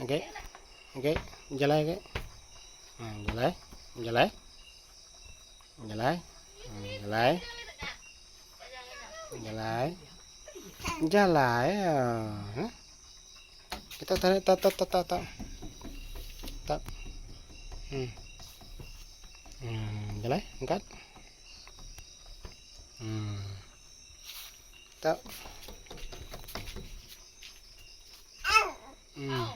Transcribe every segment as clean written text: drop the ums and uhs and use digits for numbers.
Agi. Agi. Bejalai agi. Ha, bejalai. Bejalai. Bejalai. Ha, bejalai. Bejalai. Bejalai. Ha. Kita tarik tak tak tak tak tak. Tak. Hmm. Hmm, bejalai, angkat. Hmm. Tak. Hmm.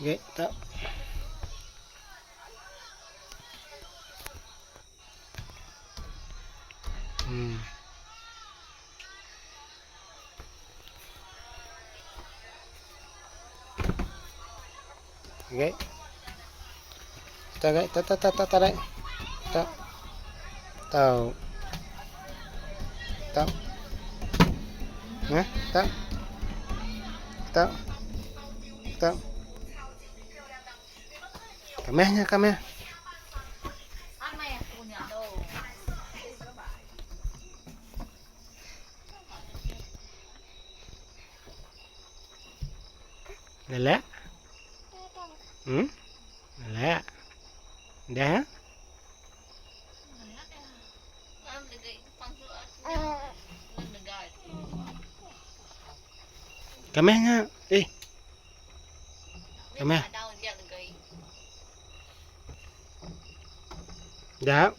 Okay, tak. Hmm. Okay. Tak, tak, tak, tak, tak, tak, tak. Tau. Tak. Nah, tak. Tak. Tak. Kameh nya kameh. Lelak? Hmm? Lelak? Dah? Kameh nya. Eh. Kameh. Dah.